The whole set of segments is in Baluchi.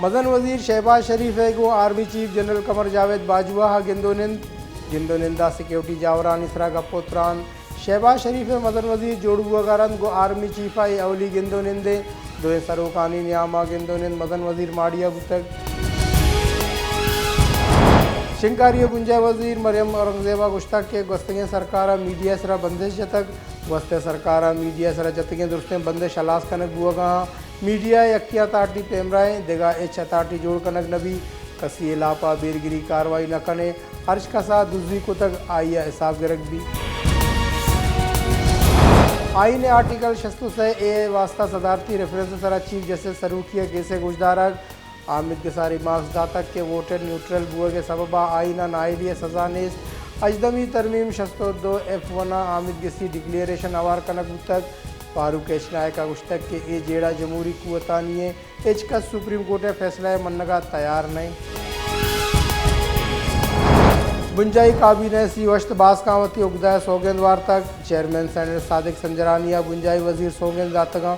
مزن وزیر شہباز شریف ء گوں آرمی چیف جنرل قمر جاوید باجوہ ء گند ء نند، گند ء نند ء سیکورٹی جاورانی سرا گپ ء تران۔ شہباز شریف ء مزن وزیر جوڑ بوگ ء رند گوں آرمی چیف ء اے اولی گند ء نند انت۔ دوئیں سروکانی نیام ء گند ء نند مزن وزیر ماڑی ء بوتگ۔ شنگکاری ء بنجاہی وزیر مریم اورنگزیب ء گوشتگ کہ گوستگیں سرکار ء میڈیا ء سرا بندش جتگ، گوستگیں سرکار ء میڈیا ء سرا جتگیں درستیں بندش ہلاس کنگ بوگ ء انت۔ میڈیا ء یکے ء اتھارٹی پیمرا انت، دگہ ہچ اتھارٹی جوڑ کنگ نہ بیت۔ کسی ء ہلاپ ء بیرگری کاروائی نہ کن انت، ہرچ کس ء دزی کتگ آئی ء حساب گرگ بیت۔ آئین ء آرٹیکل شست ء سے اے ء واستہ صدارتی ریفرنس ء سرا چیف جسٹس سروکی ء کیس ء گوشدارگ۔ حامد گسا ریمارکس داتگ کہ ووٹ ء نیوٹرل بوگ ء سبب ء آئین ء نااہلی ء سزا نیست۔ ہژدہمی ترمیم شست ء دو ایف ون ء حامد گسی ڈکلیئریشن ہوار کنگ بوتگ۔ فاروق ایچ نائک ء گوشتگ کہ اے جیڑہ جمہوری قوتانی ء، ہچ کس سپریم کورٹ ء فیصلہ ء منگ ء تیار نہ انت۔ بنجاہی کابینہ ء سی ء ہشت باسکاں وتی اگدہ ء سوگند وارتگ۔ چیئرمین سینیٹ صادق سنجرانی ء بنجاہی وزیر سوگند داتگاں۔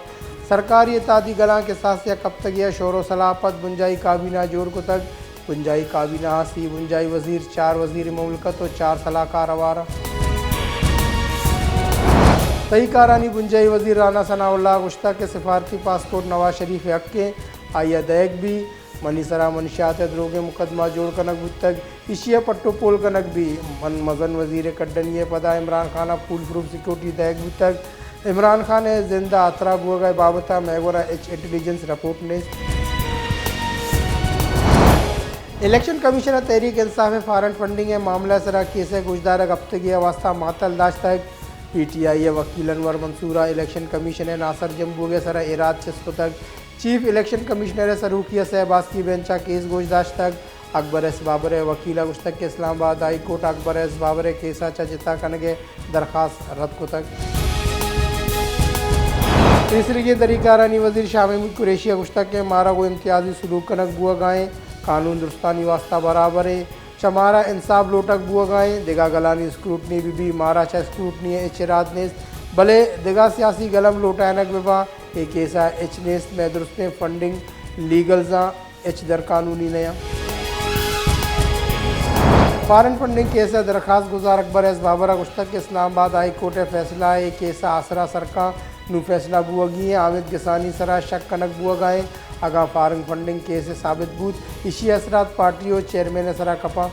سرکاری اتحادی گلاں کساس ء کپتگی ء شور ء سلاہ ء پد بنجاہی کابینہ جوڑ کتگ۔ بنجاہی کابینہ ء سی بنجاہی وزیر، چار وزیر مملکت ء چار سلاہکار ہوار انت۔ تہی کارانی بنجاہی وزیر رانا ثناء اللہ ء گوشتگ کہ سفارتی پاسپورٹ نواز شریف ء حق انت، آئی ء دئیگ بیت۔ منی سرا منشیات ء دروگیں مقدمہ جوڑ کنگ بوتگ، ایشی ء پٹ ء پول کنگ بیت۔ من مزن وزیر ء کڈنی ء پدا عمران خان ء فول پروف سیکورٹی دئیگ بوتگ۔ عمران خان ء زند ء ہترہ بوگ ء بابت ء مئے گورا ہچ انٹیلیجنس رپورٹ نیست۔ الیکشن کمیشن ء تحریک انصاف ء فارن فنڈنگ ء معاملہ ء سرا کیس ء گوشدارگ ہفتگے ء واستہ معطل داشتگ۔ پی ٹی آئی ء وکیل انور منصور ء الیکشن کمیشن ء ناسرجم بوگ ء سرا ایراد چست کتگ۔ چیف الیکشن کمشنر ء سروکی ء سئے باسکی بینچ ء کیس گوش داشتگ۔ اکبر ایس بابر ء وکیل ء گوشتگ کہ اسلام آباد ہائی کورٹ ء اکبر ایس بابر ء کیس ء چہ جتا کنگ ء درخواست رد کتگ۔ پیسریگیں طریقہ کارانی وزیر شاہ محمود قریشی ء گوشتگ کہ مارا گوں امتیازی سلوک کنگ بوگ ء انت، قانون درستانی واستہ برابر انت، چہ مارا انصاف لوٹگ بوگ ء انت، دگہ گلانی اسکروٹنی بہ بیت، مارا چہ اسکروٹنی ء ہچ اراد نیست، بلے دگہ سیاسی گل ہم لوٹائینگ بہ باں۔ اے کیس ء ہچ نیست، مئے درستیں فنڈنگ لیگلز آں، ہچ در قانونی نہ آں۔ فارن فنڈنگ کیس ء درخواست گزار اکبر ایس بابر ء گوشتگ کہ اسلام آباد ہائی کورٹ ء فیصلہ ء اے کیس ء آسرا سرکاں نوں فیصلہ بوگی انت، حامد گسانی سرا شک کنگ بوگ ء انت، اگاں فارن فنڈنگ کیس ء ثابت بوت، ایشی ء اثرات پارٹی ء چیئرمین ء سرا کپاں۔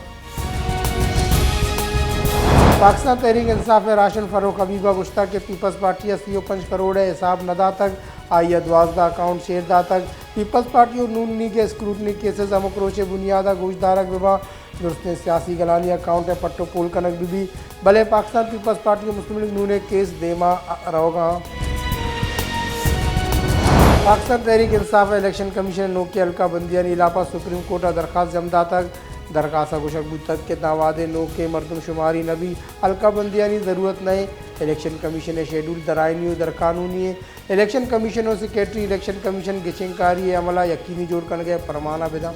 پاکستان تحریک انصاف ء راشن فروخ حبیب ء گوشتگ کہ پیپلز پارٹی ء سی ء پنچ کروڑ ء حساب نہ داتگ، آئی ء دوازدہ اکاؤنٹ چیر داتگ۔ پیپلز پارٹی ء نون لیگ ء اسکروٹنی کیسز ہمک روچ ء بنیاد ء گوشدارگ بہ باں، درستیں سیاسی گلانی اکاؤنٹ ء پٹ ء پول کنگ بہ بیت، بلے پاکستان پیپلز پارٹی ء مسلم لیگ نون ء کیس دیما روگ ء انت۔ پاکستان تحریک انصاف ء الیکشن کمیشن ء نوکیں حلقہ بندیانی ہلاپ ء سپریم کورٹ ء درخواست جم داتگ۔ درخواست ء گوشگ بوتگ کہ داں وہدے نوکیں مردم شماری نہ بیت، حلقہ بندیانی ضرورت نہ انت۔ الیکشن کمیشن ء شیڈول درائینی ء درقانونی انت۔ الیکشن کمیشن ء سیکرٹری الیکشن کمیشن گچین کاری ء عمل ء یقینی جوڑ کنگ ء پرمان ء بداں۔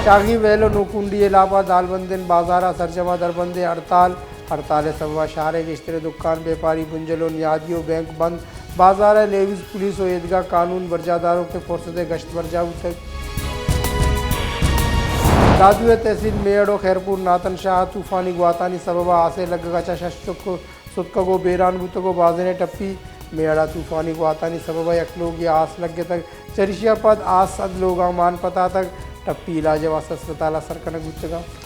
شاہگی ویل ء نوکنڈی ء ہلاپ ء دالبندین بازار ء سرجم ء دربندیں ہڑتال۔ ہڑتال ء سبب ء شہر ء گیشتریں دکان، بیپاری، بنجل ء نیادی ء بینک بند۔ بازار ء لیویز پولیس ء ایدگہ قانون برجاہ داروک ء فورسز ء گشت برجاہ بوتگ۔ دادو ء تحصیل میڑ ء خیرپور ناتن شاہ ء طوفانی گواتانی سبب ء آس ء لگگ ء چہ شش چک ستکگ ء بیران بوتگ ء بازینے ٹپی۔ میڑ ء طوفانی گواتانی سبب ء یک لوگے ء آس لگتگ، چریشی ء پد آس سد لوگاں مان پتاتگ، ٹپی علاج ء واستہ اسپتال ء سر کنگ بوتگ انت۔